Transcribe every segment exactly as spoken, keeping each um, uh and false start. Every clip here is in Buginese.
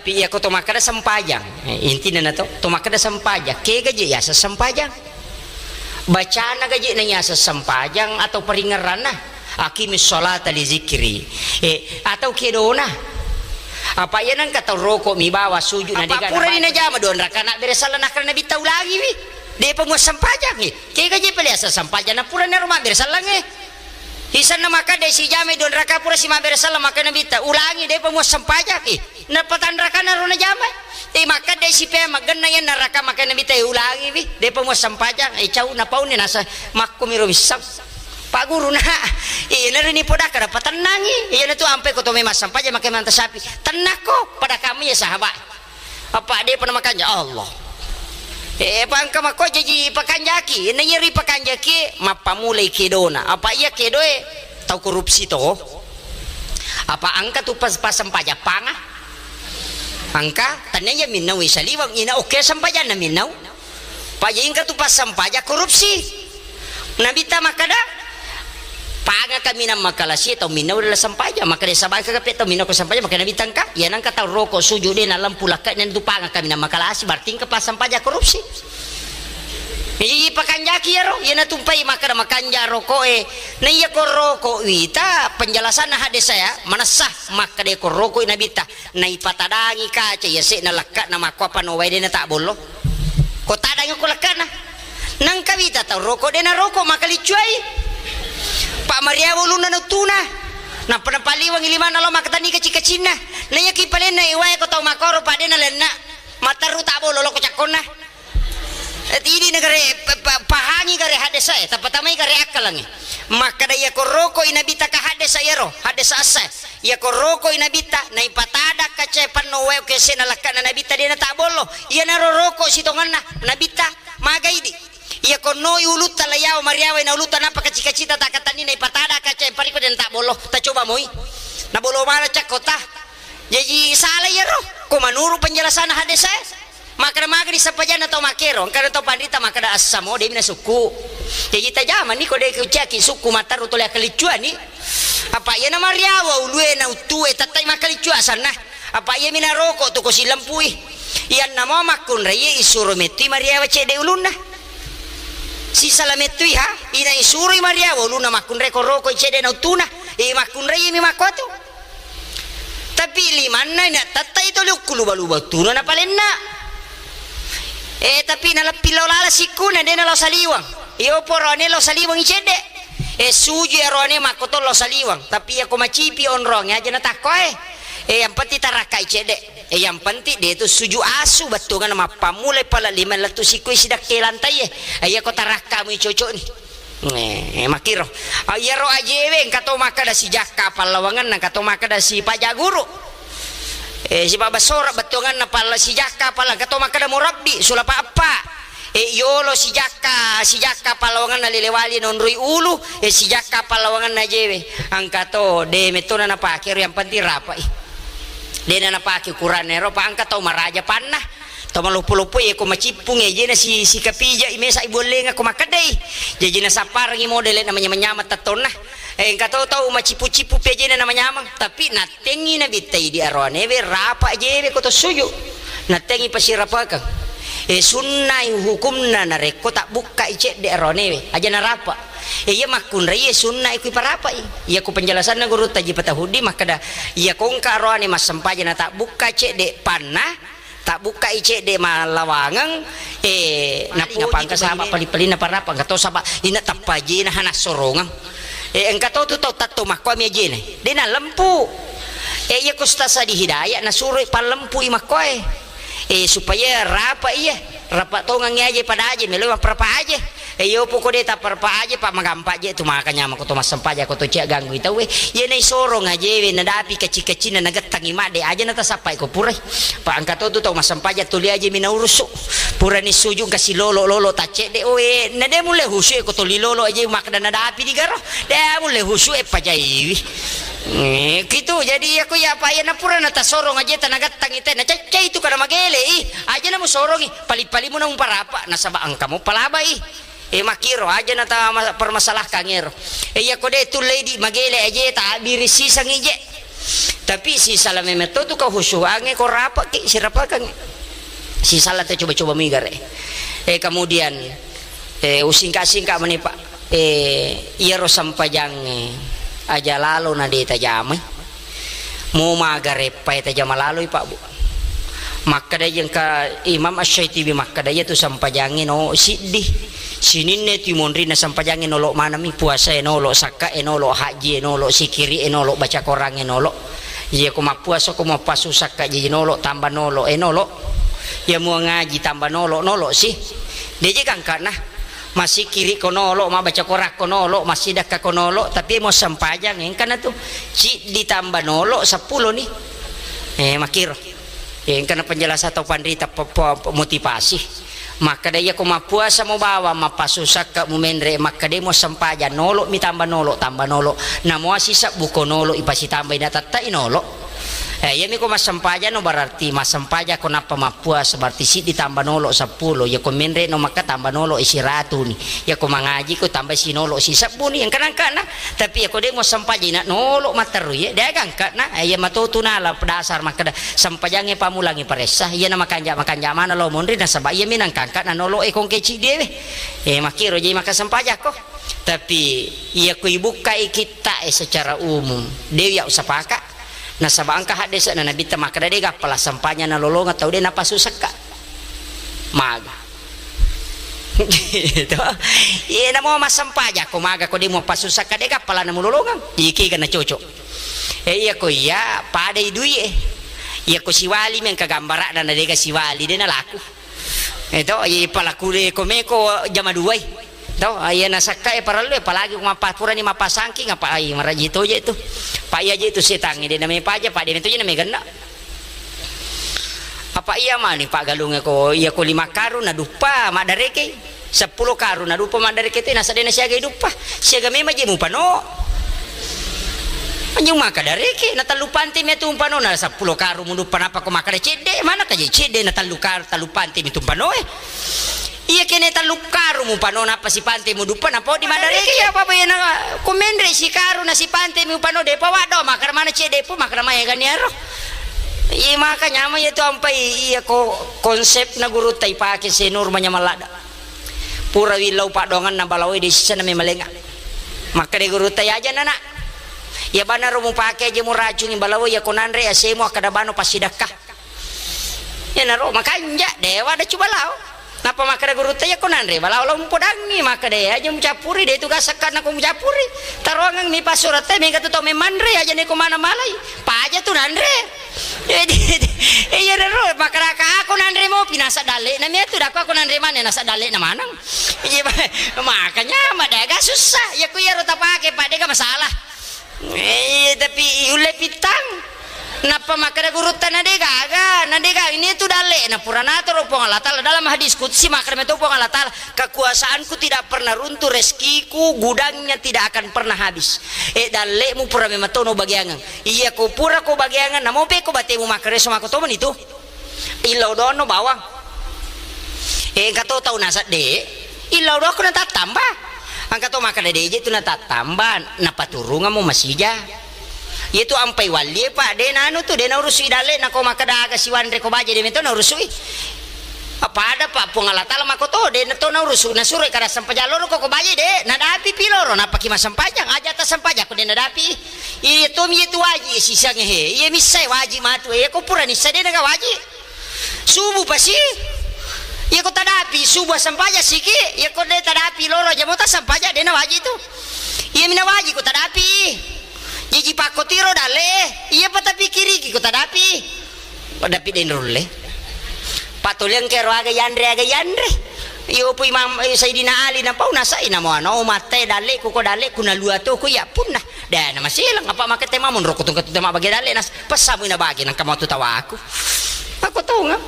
Iyako to makkeda sempajang, eh, intinna na to, to makkeda sempajang, kega je yaseng sempajang? Bacana gaje na yaseng sempajang atau paringerranna? Aqimis sholata li zikri. Eh, atau kedona? Apa iya nengka tau roko mi bawa sujud na apa dega pura ni najama dua rakaat nabbere sallang nakkeda Nabitta ulangiwi. Depa mua sempajang, eh. Kega je pale yaseng sempajang na pura naro mabbere sallang, eh. Isanna makkeda sijamai dua rakaat pura si mabbere sallang makkeda Nabitta ulangi, depa mua sempajang, eh. Napatang rakaat naro najamai. Eh, makkeda sipea maggenna yanna rakaat makkeda Nabitta, eh, ulangiwi, depa mua sempajang, eh, cau napauni nasa makkumiro wisseng. Pak Guru, nah, eh, naro ni podaka dapa tennangi. Iyana tu ampe ko to memang sempajang makkeda Imam Syafi'i. Tennakko pada kami ya sahabat. Apa depa na makanja Allah. Eh, apa engka makko jaji pakanjaki. Na iya ripakanjaki mappamulai kedona. Apa iya kedoe tau korupsi to? Apa engka tu pas-, pasempajang panga? Engka, tania iya minnau saliweng, ina oke sempajanna minnau. Paja engka tu passempaja korupsi. Nabitta makkeda, panga kaminang makalasi tau minnau dalam sempaja. Makkeda sabangka kape tau minnau ko sempaja, makkeda Nabitta engka, iya nengka tau roko sujud de na lempu lakka na tu panga kaminang makalasi, berarti engka passempaja korupsi. Iya, iya, pakanjaki iyaro, iyana tumpai makkeda makanja roko e. Na iya ko roko wita, penjelasanna hadis saya, manessa makkeda ko roko Nabitta. Naipatadangi kaca yase'na lekka'na makko apa no wae de natabbollo. Ko tadangi ko lekka'na. Nengka wita tau roko de naroko makaliccuai. Pak mariawa ulunna nautuna. Nappa napaliwangi limanna lao makatani kaci-kacinna. Naiya ki palenna iwae ko tau makoro pa de nalenna. Materru tabbollo lo ko cakkonna. Eh, idi negare, pa-, pa-, pahangi gare haddesa e, tapatamai gare akkalangnge. Makkeda iya ko rokoi Nabitta ka haddesa iyaro, haddesa assa. Iya ko rokoi Nabitta, naipatada kacae panno wae okese na lekkana Nabitta de natabbollo. Iyanaro roko sitongenna Nabitta, maga idi. Iya ko noi ulutta layawa mariawa na ulutta nappa kaci-kacita takatani naipatada kacae pariko de natabbollo. Tacoba moi. Nabolo mana cakkota. Jaji sala iyaro. Ko manuru penjelasanna haddesa e. Makkeda magani sempajanna tau makkero, engkana tau panrita makkeda assamo, de'mi nasukku. Jaji tajamani ko de kuciaki sukku matteru tole akkaliccuani. Apa iyana mariawa ulue na uttue tettai makkaliccu asanna. Apa iyami naroko tu ko silempui. Iyanna mo makkunrai isuro mettui mariawa cedde ulunna. Sisala mettui ha, ina isuroi mariawa ulunna makkunrai ko rokoi cedde na uttuna. I makkunrai mi makkuatu. Tapi limanna ina tettai toli ukkuluba-luba uttuna napalenna. Eh, tapi naleppi lao lala sikkuna, de nalao saliweng. Iyo poroane lao saliweng i cedde. Eh, suju aroane makko to lao saliweng. Tapi iya ko macipi onrong aja natakko e. Eh, yang penting tarakkai cedde. Eh, yang penting de tu suju asu bettuanna mappammulai pala lima lettu sikkui sidakke lantai e. Eh, iya ko tarakkamu cocok ni. Eh, makkiro. Ah, iyaro ajewe engka to makkeda sijakka pallawangenna, engka to makkeda sipajaguru. Eh, sipabasora bettuanganna palla sijakka palla, engka to makkeda murabbi, sulapa eppa. Eh, iyolo sijakka, sijakka pallawangenna lelewali nonroi ulu, eh, sijakka pallawangenna ajewe. Engka to, de metona napake ro, yang penting rapai. De na napake ukuranna ero, pa engka tau maraja panna. Tau maloppo-loppo e ko macippung e, jena si, sikapija i mesa i bollenga ko makkeddai. Jaji nasapparengi model na manyameng-nyameng tettonna. Eh, engka tau, tau macippu-cippu pe jena na manyameng, tapi nattengi Nabitta idi aroane we rapa jewe ko to suju. Nattengi pasirapakeng. Eh, sunnai hukumna narekko tabbukkai cedde aroane we. Aja narapa. Eh, iya makkunrai e sunnai kui parapai. Iya ko penjelasanna guru taji patahuddi makkeda, iya ko engka aroane massempaja na tabbukka cedde panna, tabbukkai cedde mallawangeng, eh, napangka saba pali-palinna parapa, engka to saba ina tappajena hana sorongeng. Eh, engka to tu tau tatto makkoami ajena. De nalempu. Eh, iya ko Ustaz Sadi Hidayat nasuroi pallempui makkoe. Eh, supaya rapa iya. Rapa tongengi aje pada aje, meloi mapparapa aje. E, iyo poko de tapparpa aje, pa magampa je tu maka nyamako to massempaja ko to cia ganggu i tauwe. Iye nai sorong ajewe nadapi kacci-kaccinna nagettangi madde aja natasappai ko purai. Pa engka to tu tau massempaja tuli aje mi naurusu. Purani suju engka silolo-lolo taccedde oe. Nade mulle husu e ko toli lolo aje makkeda nadapi digaro. De mulle husu e pajaiwi. Eh, kitu jadi iya ko iya apa iya napura natasorong aje tanagattangi te nacaccai tu kada magele i. Aja namusorongi. Pali-palimu na muparapa nasaba engka mupalabai. E, makkiro aja nata ma-, permasalahkan ero. E, iya ko de tulle idi magele aje ta abiri siseng ije. Tapi sisala memetto tu kehusuangnge ko rapaki, sirapakangngi. Sisala te coba-coba migare. Eh, kemudian, eh, usingka-singka meni, Pak. Eh, iyaro sempajangnge aja lalo na de tajamai. Mo magareppai tajama laloi, Pak, Bu. Makkeda engka Imam Asy-Syaitibi makkeda, iyatu sempajangnge no siddi. Sininna tu monrinna sempajangnge nolo manami, puasae nolo, sakkae nolo, hajjie nolo, sikiri'e nolo, baca Korangnge nolo. Iya ko mappuasa ko mappasu sakka jaji nolo, tamba nolo, e nolo. Iya mua ngaji tamba nolo, nolo si. Deje gangkana. Masikiri ko nolo, mabaca Koran ko nolo, masidakka ko nolo, tapi mo sempajang engkana tu. Ciddi tamba nolo, seppulo ni. Eh, makiro. Eh, engkana penjelasan tau panrita pe-, pe-, motivasi. Makkeda iya ko mappuasa mo bawang, mappasu sakka mu menre, makkeda mo sempajang nolo mi tamba nolo, tamba nolo. Namo sisebbu ko nolo ipasitambai na tattai nolo. Eh, iyami ko massempajang no berarti massempajang ko nappa mappuasa, berarti siddi tamba nolo seppulo. Iya ko menre no maka tamba nolo i siratu ni. Iya ko mangaji ko tamba sinolo sisebbu ni. Engkana-engkana. Tapi iya ko de mo sempajang ina nolo matteru ye. De gangkana. Eh, iya matotu nala dasar makkeda sempajangnge pamulangi paressa. Iya na makanja-makanja mana lo monri nasaba iyami nangkangka na nolo e kongke ciddi ewe. Eh, makkiro je maka sempajang ko. Tapi iya ko ibukkai kitta e secara umum. De ya usapaka. Nasaba engka haddese'na Nabitta makkeda, de gappala sempajang nalolongeng tau de napasu sekka. Maga. Gitu. Iye namo massempajang ko maga ko de mupasu sekka, de gappala namulolongeng. Iki ga nacocok. E, iya ko iya padai dui e. Iya ko siwali mi engka gambara'na na dega siwali de nalaku. Eto, iya palaku de ko meko jama duai. To, iya nasakka e parellu, apalagi ko mappa-, purani mappasangking, apa ai maraji toje tu. Pa iya je tu setangnge, de name paja, pa de meto je name genna. Apa iya mani paggalungnge ko, iya ko lima karung na duppa maddareke, seppulo karung na duppa maddareke te, nasa de nasiaga duppa, siaga memang je mupano. Anjung maka dareke, na tellu pante mi tu umpano, na seppulo karung muduppa, napa ko maka da cedde, mana ka je cedde, na tellu kar-, tellu pante mi tu umpano e. Iya kene tellu karung mupano nappa sipante muduppa nappa di madareke. Iya apa bayana ko menre si karung na sipante mi upano de pa waddo makara mana cedde pu makara maya gani aro. Iya maka nyama iya tu ampai iya ko konsep na guru tai pake senur manya malada. Pura willau padongan na balawai de sisa na memalenga. Maka de guru tai aja nana. Iya bana ro mupake aja muracungi balawai iya ko nanre asemu akkada bano pasidakka. Iyanaro makanja, dewa ada cuba lao. Napa makkeda gurutta, iya ko nanre balao lao mupodangngi, makkeda iya aja mucappuri, de tugas sakkanna ko mucappuri. Taroangeng mi passuretta, mega tu tau memmanre, aja neko mana malai. Paja tu nanre. Jadi, iya ro, makkeda ka aku nanre mopi, nasa dalle na mi tu, dako aku nanre mana, nasa dalle na maneng. Iya, makanya mada agak susah. Iya ku iya ro tapake, Pak, dega masalah. Eh, tapi ulle pittang. Nappa makkeda gurutta, na de gaga, na de gaga. Ini tu dalle na pura natoro Puang Allah Taala dalam hadis qudsi, makkeda meto Puang Allah Taala, kekuasaanku tidak pernah runtuh, rezekiku gudangnya tidak akan pernah habis. Eh, dalle mu pura memang tono bagiangan. Iya ko pura ko bagiangan, namo pe ko batemu makkeda so mako tomani tu. Illau doanno bawang. Eh, engka to tau nasadde, illau doakko natattamba. Engka to makkeda deje tu natattamba, napaturungeng mo masija. Iya tu ampai wallie, Pak, de nanu tu, de naurusui dalle, nako makkeda aga siwanre ko baje, de meto naurusui. Pada, Pak, Puang Allah Taala mako to, de na to naurusu, nasuro kada sempajang loro ko, ko baje, de nadapi pi loro, napaki massempajang, aja ta sempajang ko de nadapi. Iya tomi iya tu waji sisangnge he. Iya missai waji matu. Iya ko pura nissa de naga waji. Subuh pasi. Iya ko tadapi subuh sempajang siki. Iya ko de tadapi loro aja mota sempajang de na waji tu. Iya mina waji ko tadapi. Jiji pakko tiro dalle. Iya pa tapikiriki ko tadapi. Pada pide nulle. Patoliang kero aga yanre, aga yanre. Iyo pu Imam, eh, Sayyidina Ali napau nasai namo ano matte dalle ku ko dalle ku na lua to ku ya punna. Da na maselang apa makete mamun roko tungka tu tema bage dalle nas pesamu na bage nang kamu tu tawaku. Aku tahu nga.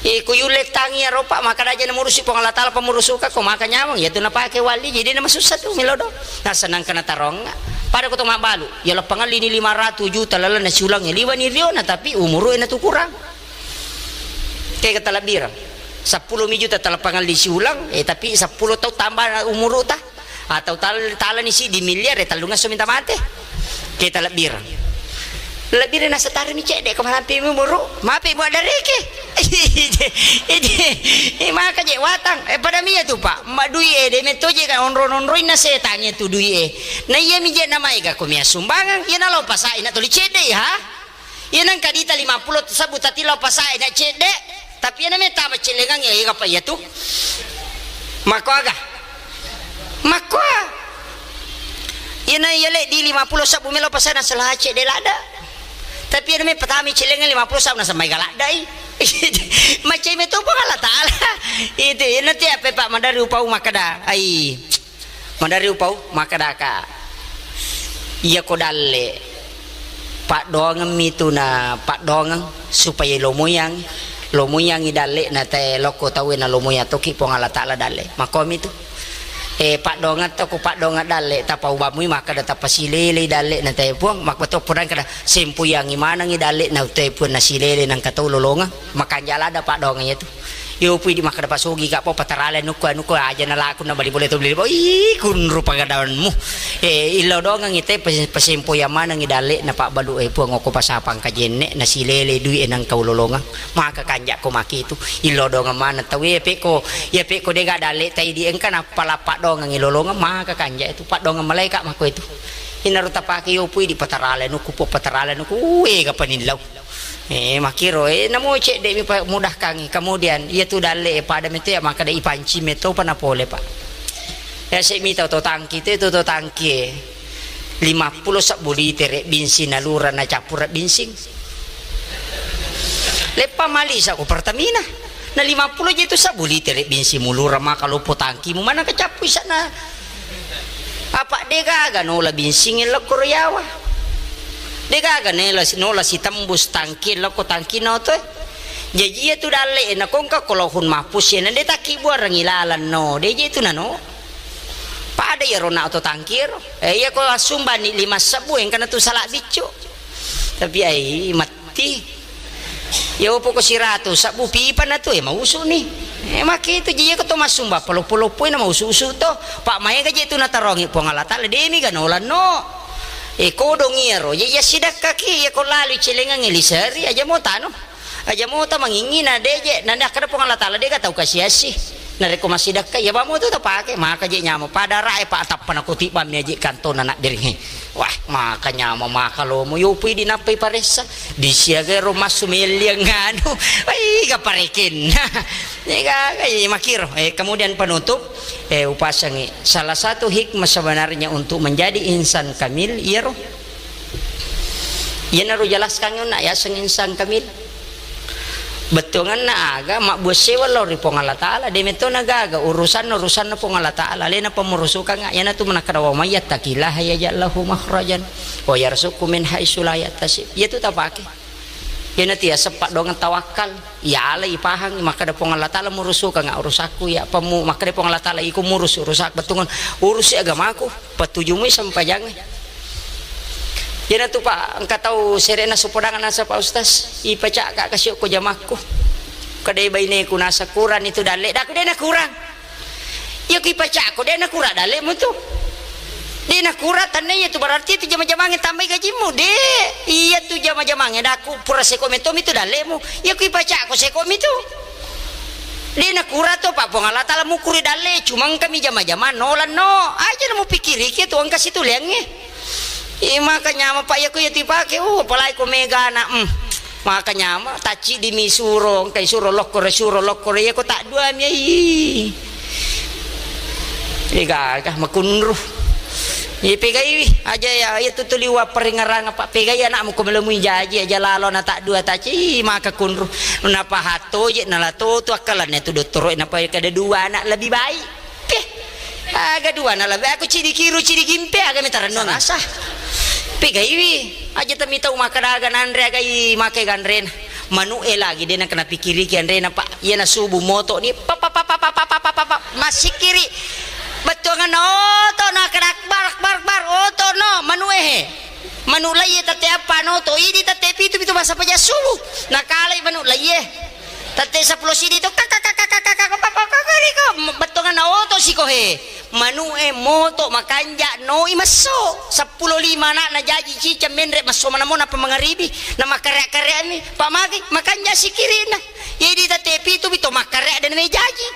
Eh, ku yulle tangi ya ropa maka daja na murusi Puang Allah Taala pamurusuka ko maka nyamang ya tu na pake wali jadi na masussa tu milodo. Nasa nang kena tarong. Pada ko to mabalu. Ya lapangan lini lima ratus juta lalang na siulang ya liwa ni riona tapi umuru na tu kurang. Ke kata lebih sepuluh mi juta talapangalli siulang, eh, tapi sepuluh tau tambah umuru ta. Atau tal-, talani si di miliar, eh, tallungasso minta mate. Ke talabbirang. Lebbi re nasatarimi cedde ko malampe mumuru, mape mu adareke. Ide, ide, eh, maka je watang, eh, pada mia tu, Pak. Ma dui e, de metto je kan onro-onroi na setang e tu dui e. Na iya mi je na maega ko mia sumbangan, iya na lao pasai na toli cedde, ha? Iya nang kadita lima pulo sabbu tati lao pasai na cedde, tapi iya na meta macellengang iya, iya apa iya tu? Mako aga? Makkoa. Iyana iya le di lima pulo sabbu melo pasana selace de lada. Tapi iyana me patami celengnge lima pulo sabbu nasamai galadai. Macai meto Puang Allah Taala. Itu iyana ti apa Pak madari upau makkeda. Ai. Madari upau makkeda ka. Iya ko dalle. Paddoangeng mitu na paddoangeng supaya lomoyang, lomoyangi dalle na tae lokko tauwe na lomoyang toki Puang Allah Taala dalle. Makkomi tu. Eh, paddoangeng to ku paddoangeng dalle, tapau bamui makkeda tapasilelei dalle na tae Puang, makko to podang kada sempoyangi manengi dalle na tae Puang na silele nangka tau lolongeng, makanja lada paddoangeng itu. Yo pui di makkeda pasogi ka po patarale nukku, nukku aja na laku na bali boleh to beli. Ih, kunru pagadawanmu. Eh, illo dongang ite pes-, pesempoyang manengi dalle na pabbalu e Puang okko pasapang kajenne na silele dui e nangka ulolongeng. Maka kanja ko maki itu. Illo dongang maneng tau iya pekko, iya pekko dega dalle tai di engka na pala paddongang ilolongeng maka kanja itu. Paddongang malaika mako itu. Inaro tapake yo pui di patarale nukku po patarale nukku. Uwe ga panillau. Eh, makkiro, eh, namo cedde mi pa mudahkangi. Kemudian, iya tu dalle, eh, pada meto ya, makkeda ipanci meto pa napole, Pak. Ya, se mita to tangki, te to, to tangki, eh. Lima pulo sabbu liter, eh, binsing nalura na cappura binsing. Leppa mali sa ko Pertamina. Na lima pulo je tu sabbu liter, eh, binsing mulura maka lopo tangki mu mana kacappu isana. Apa degaga nola binsing lokko riawa. Degaga nela, nola sitembus tangki lokko tangki no to. Jaji iya tu dalle na kongka ko Lauhun Mahfus ya na de takki buarangi lalan no. De je tu nano. Pada ya rona oto tangki ro. Eh, iya ko assumbani lima sabbu engkana tu sala biccu. Tapi ai matti. Ya opo ko siratu sabbu pipa na tu e mausu ni. E maki itu je ko to massumba paloppo-loppo na mausu-usu to. Pak maega je tu natarongi Puang Allah Taala demi ga nolanno. E kodong iya ro. Ya, ya sidakkaki ya ko lalu celengang liseri aja mo tano. Aja mota mangingi na deje, na nakkeda Puang Allah Taala dega tau kasi-asi. Narekko massidakka, iya bamo tu tapake, maka je nyameng. Pada rae pa tappa na kutibang mi aje kantona naddering. Wah, maka nyameng, maka lomo. Yo pui dinappai paressa. Disiaga ro massu melliang anu. Wai, ga parekenna. Ega, ega, iya makiro. Eh, kemudian penutup, eh, upasangi. Salah satu hikmah sebenarnya untuk menjadi insan kamil, iyaro. Iyanaro jelaskan yonna, yaseng insan kamil. Bettuanganna aga mabbuang sewa lao ri Puang Allah Taala, de metto na gaga urusanna, urusanna Puang Allah Taala, alena pamurusukanga, iyanatu manakkeda, "Wa may yattaqillaha yaj'al lahu makhrajan wa yarzuqhu min haitsu la yahtasib." Iyatu tapake. Iyanatu yaseng paddoangeng tawakkal. Iyalai ipahang makkeda Puang Allah Taala murusukanga urusakku, iya pammu-, makkeda Puang Allah Taala iko murus urusak, bettuangan urusi agamaku, patujumui sempajangnge. Iyanatu, Pak, engka tau sere'na supodang nasa, Pak Ustaz, ipacakka kasi okko jamakku. Kedai baineku nasa kurang itu dalle, daku de nakurang. Iya ku ipacakko de nakura dallemu tu. De nakura tanna iya tu berarti itu jama-jamangnge tambai gajimu. De, iya tu jama-jamangnge daku pura seko metomi tu dallemu. Iya ku ipacakko seko mi tu. De nakura to, Pak, Puang Allah Taala mukuri dalle, cuma engkami jama-jama nolanno. Aja na mupikiriki tu engka situ leangnge. Iya maka nyameng, Pak, iya ku iya tipake, uh, apalagi ko mega anak, mm. Maka nyameng, tacciddi mi suro, engkai suro lokkoro, suro lokkoro, iya ko taddua mi, ih. Iya gaga, makunru. Iya pegaiwi, aja iya, iya tu tuli wapparingngerang, Pak, pegai anakmu ko melemui jaji, aja lalo na taddua tacci, ih, maka kunru. Napahattoje, nalatotu akkalanna tu dottoro, napa kada dua anak lebih baik. Pe, aga dua na lebbi aku cidi kiru, cidi gimpe, aga mi tarennuang asa. Pegaiwi, aja temi tau makkeda aga nanre, aga i make ganrena. Manu e lagi de na kena pikiriki anrena, Pak. Iya na subuh moto ni, pa, pa, pa, masikiri. Bettuangan na oto na kena akbar, akbar, akbar, oto no, manu e he. Manu laiye tette appa no to, idi tette pitu, pitu masa paja subuh. Na kalai manu laiye. Tette seppulo sidi to, kaka, kaka, kaka, kaka, kaka, kaka, kaka, bettuangan na oto siko he. Manu'e moto makanja noi messo. Seppulo lima anakna jaji ciceng menre messo manamo napa mangaribi. Na makkarek-karekmi. Pak magi makanja sikirina. Jadi tete pitu bito makkarek dan me jaji.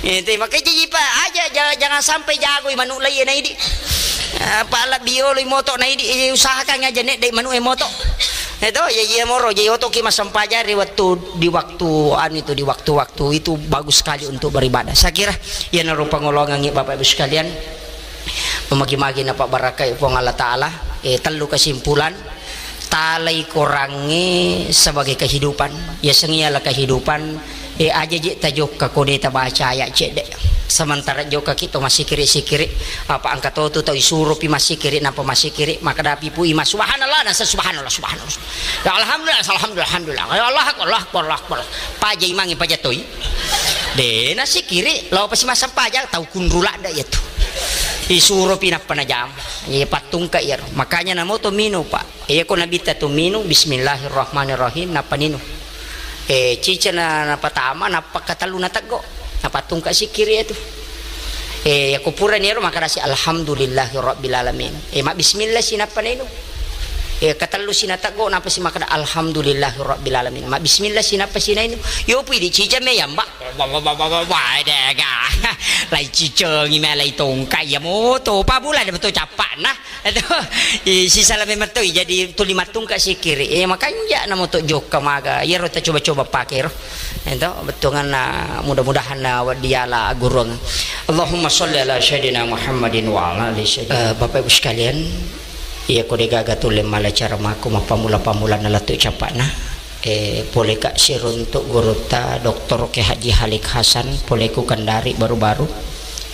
Ente makanya jaji, Pak, aja, ja-, jangan sampai jagoi manu' lai naidi. Apa' lebbi yoloi moto' naidi, eh, usahakan aja ne' dai' manu' e moto'. Eto, ya, iya moro, jadi otoki massempajang ri wettu, di waktu, anu itu, di waktu-waktu itu bagus sekali untuk beribadah. Saya kira, iyanaro pangoloangengngi Bapak Ibu sekalian, magi-magi napabarakai Puang Allah Ta'ala, eh, tellu kesimpulan. Talai korangnge sebagai kehidupan. Yaseng iyalah kehidupan, eh, aja je' tajokka ko de' tabaca ayat cedde'. Sementara jokkaki to massikiri-sikiri, apa' engka to tu tau isuropi massikiri, nampa massikiri, makkadapi pu imang, "Subhanallah," nasa, "Subhanallah, subhanallah. Ya, alhamdulillah, alhamdulillah, alhamdulillah. Ya, Allahu Akbar, Allahu Akbar, Allahu Akbar." Paja imangnge paja toi. De' nasikiri, lao pasi massempajang, tau kunru ladde' iya tu. Isuropi nappa najama. Iya pattungka iyaro. Makanya namo to minu, Pak. Iya ko Nabitta tu minu, "Bismillahirrahmanirrahim," nappa ninu. Eh, ciceng na, napatama, nappa katellu nateggo. Napattungka sikiri iya tu. Eh, iya ko purani ero makkadasi, "Alhamdulillahi rabbil alamin." Eh, mabbismillah si nappa nainu. Eh, katellu si nateggo, nappa si makkada, "Alhamdulillahi rabbil alamin." Mabbismillah si nappa si nainu. Yo pui di ciceng me yamba. Wah, wah, wah, wah, wah, wah, dega. Lai cicengi me lai tongka iya moto. Pabula de' betul capa'na. Aduh, i, sisala memang toi, jadi tuli mattungka sikiri. Eh, makanja namo to jokka maga. Iyaro ta coba-coba pake ro. Ento, bettuanganna, mudah-mudahan na waddiala gurung. Allahumma sholli ala sayyidina Muhammadin wa ala ali sayyidina. Eh, Bapak Ibu sekalian, iya ko de' gaga tulle mala cara mako mappamula-pamula na lettu capa'na. Eh, poleka siruntu gurutta Doktor Kiai Haji Halik Hasan, poleku Kendari baru-baru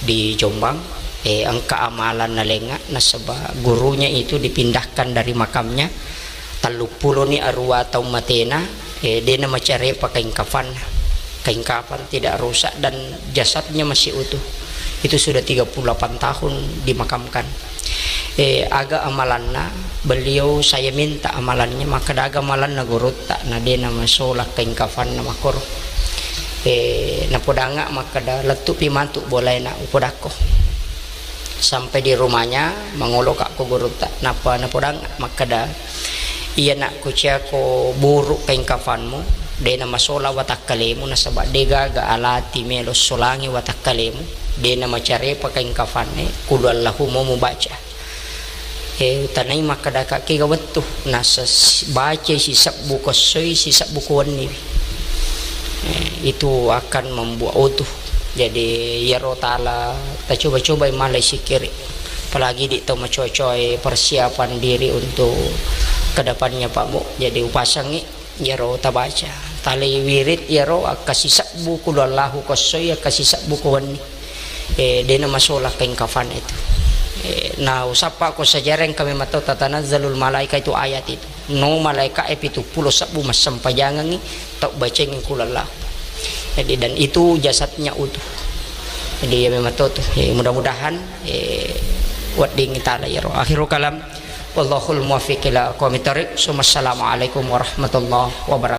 di Jombang. Eh, engka amalan nalenga nasaba gurunya itu dipindahkan dari makamnya. Telluppuloni aruwa taung matena, eh, de' namacarepa kain kafanna. Kain kafan tidak rusak dan jasadnya masih utuh. Itu sudah tiga puluh delapan tahun dimakamkan. Eh, aga amalanna, beliau saya minta amalannya, makkada aga amalanna gurutta, na de' namasola kain kafanna makkoro. Eh, napodangnga makkada, "Lettupi matu bolaena upodakko." Sampai di rumahnya, mangoloka ko gurutta, nappa napodangnga makkada, "Iya nak, kuciako buruk kain kafanmu, de' namasola watakkalemu, nasaba de' gaga alati melo solangi watakkalemu, de' namacarepa kain kafanne, kulu Allahu mo mubaca." Eh, utanai makkada, "Ka kega wettu?" Nasa, "Bacai sisebbu ko essoi, sisebbu ko wenniwi." Eh, itu akan membuat utuh. Jadi, iyaro tala tacoba-cobai malai sikiri. Apalagi di tau macoa-coai persiapan diri untuk kedepannya, Pak Bu. Jadi, upasangi iyaro tabaca. Talai wirid iyaro akka sisebbu kulu Allahu ko essoi, akka sisebbu ko wenni. Eh, de' namasola kain kafan itu. Eh, na usappa ko sejareng kami matau tatanazzalul malaika itu ayat itu. No malaika e pitu pulo sebbu massempajangengi tau bacengi kulu Allahu. Jadi, dan itu jasadnya utuh. Jadi, ya memang to tu. Eh, mudah-mudahan, eh, wedding tala iyaro. Akhirul kalam. Wallahul muwaffiq ila aqwamit thariq. Summa assalamualaikum warahmatullahi wabarakatuh.